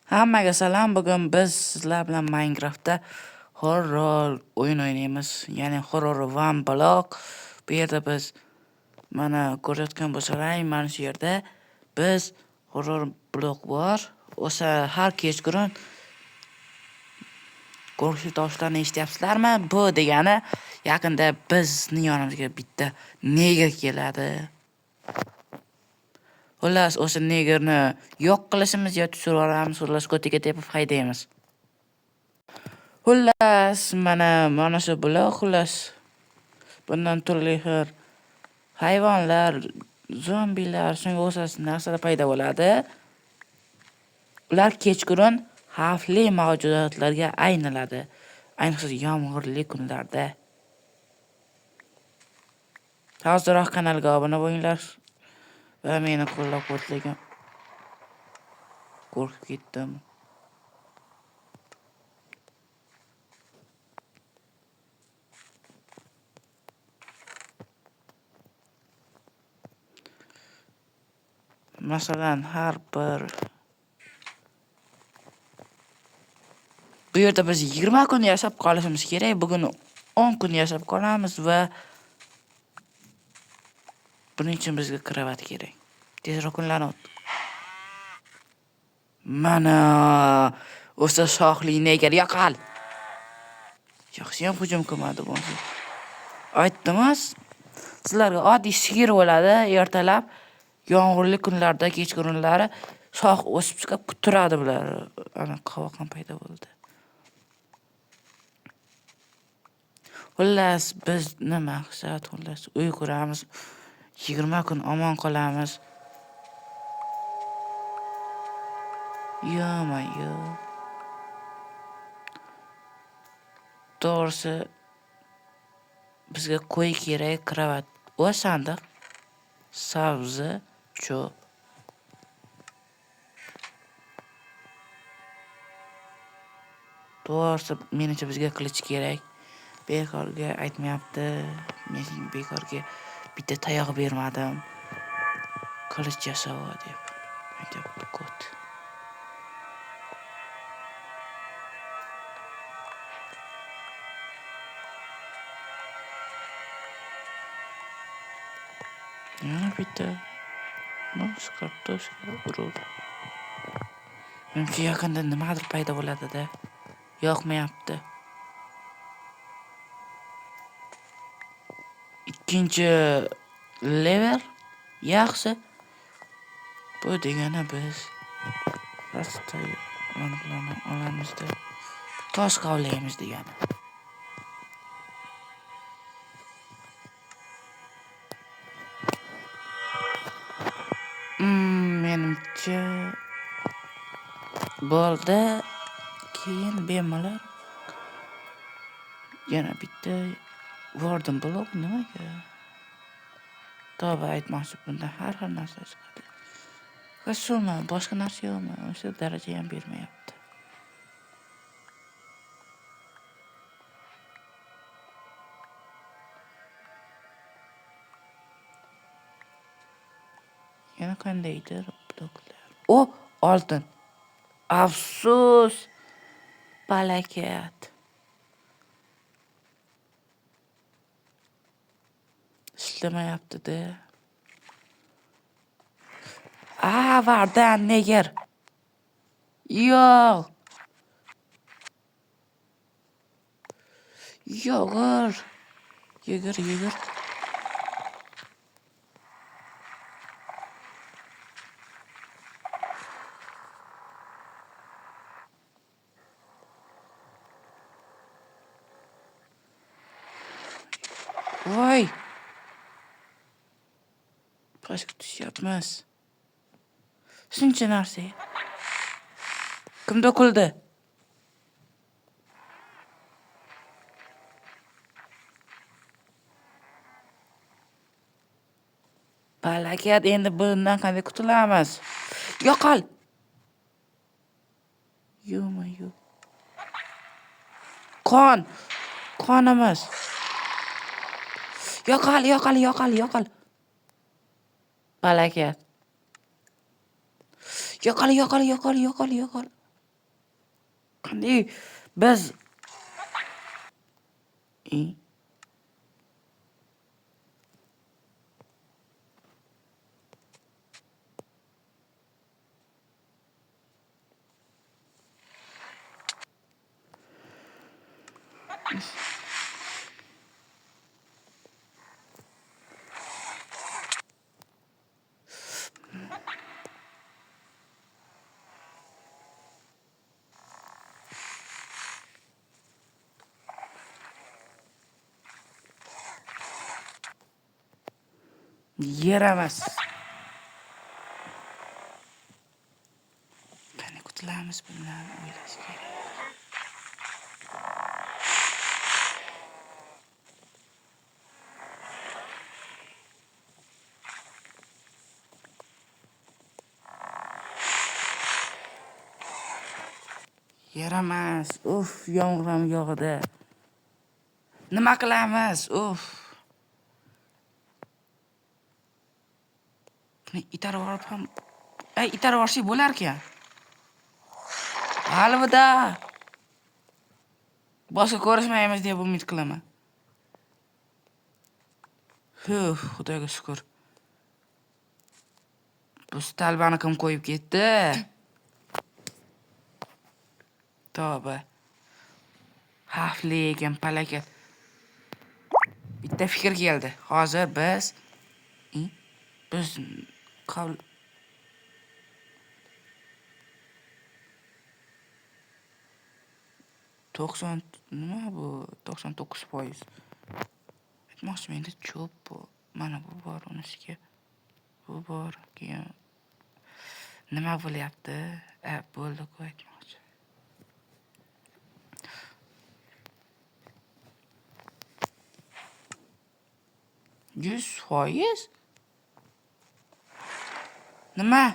Hammaga salom. Bugun biz sizlar bilan Minecraftda horror o'yin o'ynaymiz. Ya'ni horror one block. Bu yerda biz mana ko'rayotgan bo'lsalaring, mana shu yerda biz horror blok bor. O'sha har kechqurun qo'rqinchli tovushlarni eshityapsizlarmi? Bu degani yaqinda bizni yonimizga bitta neger keladi. Xullas, o'sha negerni yo'q qilishimiz yo tushirib yuboramiz, xullas ko'tiga tepib haydaymiz. Xullas, mana shu blok, xullas bundan turli xil hayvonlar, zombilar, shunga o'xshash narsalar paydo bo'ladi. Ular kechqurun xavfli mavjudotlarga aylanadi. Ayniqsa yomg'irli kunlarda. Hoziroq kanalga obuna bo'linglar va meni qo'llab-quvvatlagan. Qo'rqib ketdim. Masalan, har bir bu yerda biz 20 kun yashab qolishimiz kerak. Bugun 10 kun yashab qolamiz va buning uchun bizga kravat kerak. Tezroq kunlarni o't. Mana o'sha shoxli neger yo'qol. Yaxshi ham hujum qilmadi bu. Aytdim-a, sizlarga oddiy sigir bo'ladi, ertalab yomg'irli kunlarda kechqurunlari shox o'sib chiqib turadi bular. Ana qovoq ham paydo bo'ldi. Xullas, bizni maqsad, xullas uy quramiz. 20 kun omon qolamiz. Yo-mayo. To'g'risi bizga qo'y kerak, kravat va sandiq, sabzi, cho'p. To'g'risi menimcha bizga qilich kerak. Bekorga aytmayapti. Men bekorga bitta tayoq bermadim. Qilich yasab deb aytyapti kod. Yana bitta kartoshka urug'. Menimcha yaqinda nimadir paydo bo'ladi-da. Yoqmayapti. Ikkinchi level yaxshi. Bu degani biz rasta mana bularni olamizda tosh qavlaymiz degani. Menimcha bo'ldi. Keyin bemalol yana bitta warden blok nimaga? Tavba aytmoqchi, bundan har xil narsa chiqadi. Shumi, boshqa narsa yo'qmi? O'sha daraja ham bermayapti. Yana qandaydir bloklar. O, oltin. Afsus. Palakat. Ishlamayapti-da. A, vardan neger. Yo'q. Yo'g'ir. Yugur, yugur. Voy. Pastga tushyapmiz. Shuncha narsa. Kim to'kildi? Palakat, endi bundan qanday qutulamiz? Yo'qol. Yo-mayo. Qon. Qonimiz. Yo'qol, yo'qol, yo'qol, yo'qol. Palakat. Yo'qol, yo'qol, yo'qol, yo'qol, yo'qol. Qanday biz Yaramas. Qani qutulamiz bundan o'ylash kerak. Yaramas. Uf, yomg'ir ham yog'di. Nima qilamiz? Uf. Itarib yuborib ham, itarib yuborsak bo'larkan. Alvida. Boshqa ko'rishmaymiz deb umid qilaman. Uf, Xudoga shukr. Bu talbani kim qo'yib ketdi? Tavba. Xavfli ekan palakat. Bitta fikr keldi. Hozir biz qabl 90 nima bu? 99%. Aytmoqchiman, endi cho'p bu. Mana bu bor unisiga. Bu bor. Keyin nima bo'lyapti? Bo'ldi-ku aytmoqchi. %100? Nima?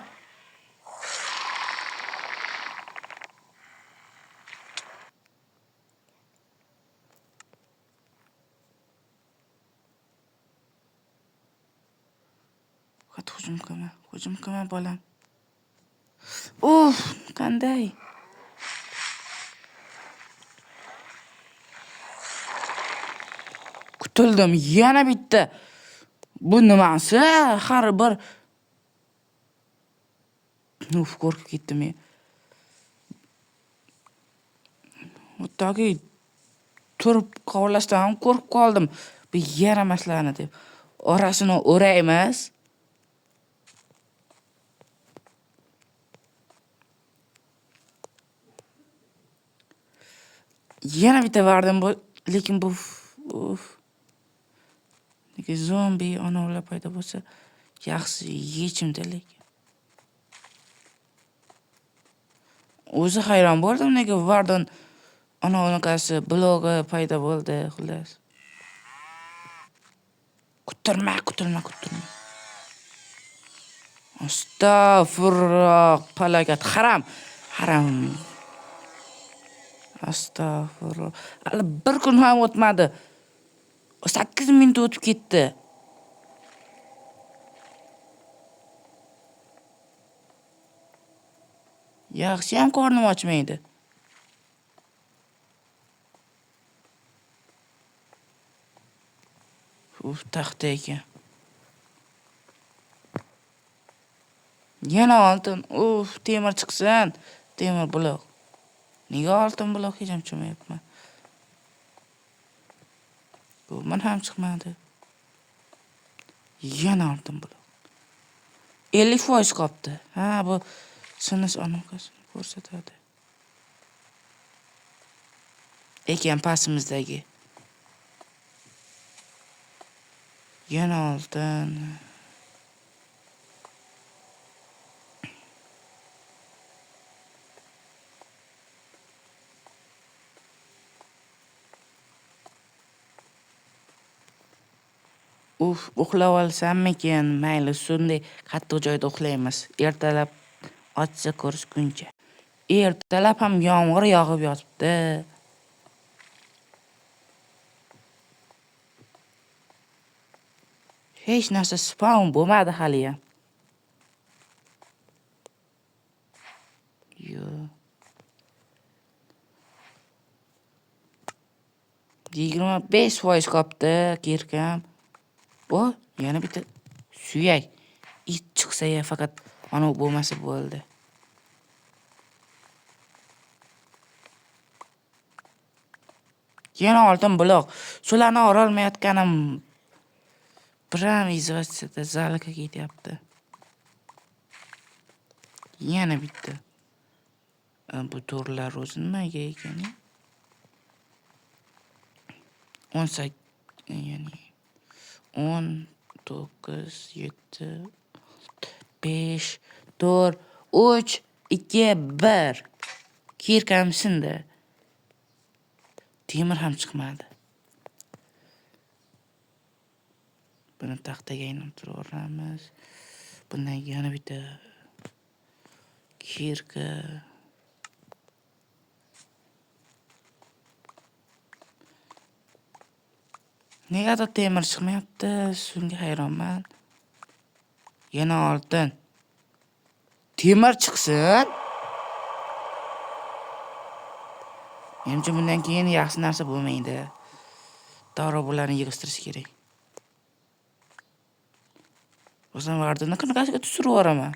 Faqat hujum qilma, hujum qilma bolam. Uf, qanday? Qutuldim, yana bitta. Bu nimasi? Har bir Uf, qo'rqib ketdim men. Hattoki turib qovlashdan ham qo'rqib qoldim. Bu yaramaslarni deb. Orasini o'raymiz. Yana bitta vardim bu, lekin bu uf. Lekin zombi onovlar paydo bo'lsa yaxshi yechimda lekin. O'zi hayron bo'ldim, nega Vardon ana unaqasi blogi paydo bo'ldi, xullas. Kuttirma, kutilma, kuttirma. Astag'firulloh, palakat, haram, haram. Astag'firulloh. Hali bir kun ham o'tmadi. 8 minut o'tib ketdi. Yaxshi ham qornim ochmaydi. Uf, taxta ekan. Yana oltin. Uf, temir chiqsin. Temir blok. Nega oltin blok hech ham tushunmayapman. Bu men ham chiqmadi. Yana oltin blok. 50% qolibdi. Ha, bu sinish anaqasini ko'rsatadi. Ekan pastimizdagi. Yana oltin. Uf, uxlab olsammikin? Mayli, shunday qattiq joyda uxlaymiz. Ertalab ochsa ko'rishguncha. Ertalab ham yomg'ir yog'ib yotibdi. Hech narsa spawn bo'lmadi haliyam. Yo'q. 25% qolibdi кирка m. O, yana bitta suyak. It chiqsa ya faqat anavi bo'lmasa bo'ldi. Yana oltin buloq. Shularni orolmayotganim biram izvachchada zalga ketyapti. Yana bitta. Bu to'rlar o'zi nimaga ekan? 18, ya'ni 10, 9, 7, 5, 4, 3, 2, 1. Кирка m sindi. Temir ham chiqmadi. Buni taxtaga aylantiraveramiz. Bundan yana bitta кирка. Negadir temir chiqmayapti, shunga hayronman. Yana oltin. Temir chiqsin. Menimcha bundan keyin yaxshi narsa bo'lmaydi. Darrov bularni yig'ishtirish kerak. O'zim vardini qanaqasiga tushirib yuboraman.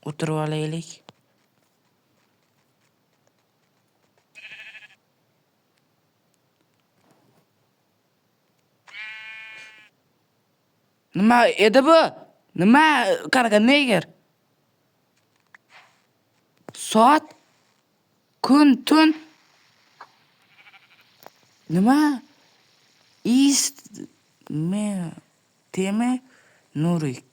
O'tirib olaylik. Nima edi bu? Nima qanaqa neger? Soat, kun, tun. Nima? Ist me teme nurik.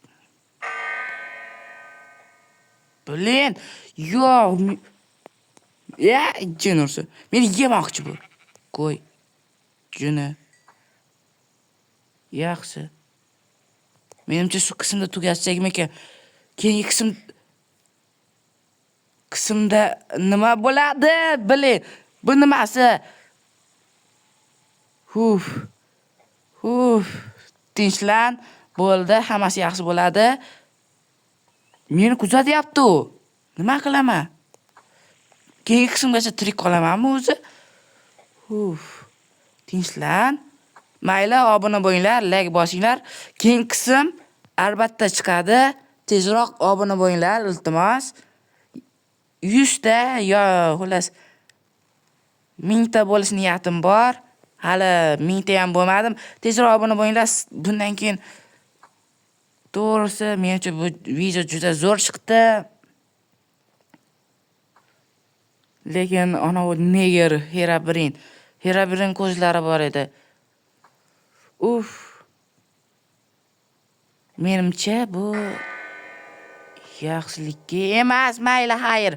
Блин, yo'q. Ya, jin ursin. Meni yemoqchi bu. Qo'y. Juni. Yaxshi. Menimcha shu qismda tugatsakmikan? Keyingi qismda nima bo'ladi? Блин, bu nimasi? Uf. Uf. Tinchlan. Bo'ldi, hammasi yaxshi bo'ladi. Meni kuzatyapti u. Nima qilaman? Keyingi qismgacha tirik qolamanmi o'zi? Uf. Tinchlan. Mayli, obuna bo'linglar, like bosinglar. Keyingi qism albatta chiqadi. Tezroq obuna bo'linglar, iltimos. 100 ta yo xullas 1000 ta bo'lish niyatim bor. Hali 1000 ta ham bo'lmadim. Tezroq obuna bo'linglar. Bundan keyin to'g'risi, menimcha bu video juda zo'r chiqdi. Lekin ana u neger Herobrine, Herobrine ko'zlari bor edi. Uf. Menimcha bu yaxshilikka emas. Mayli, xayr.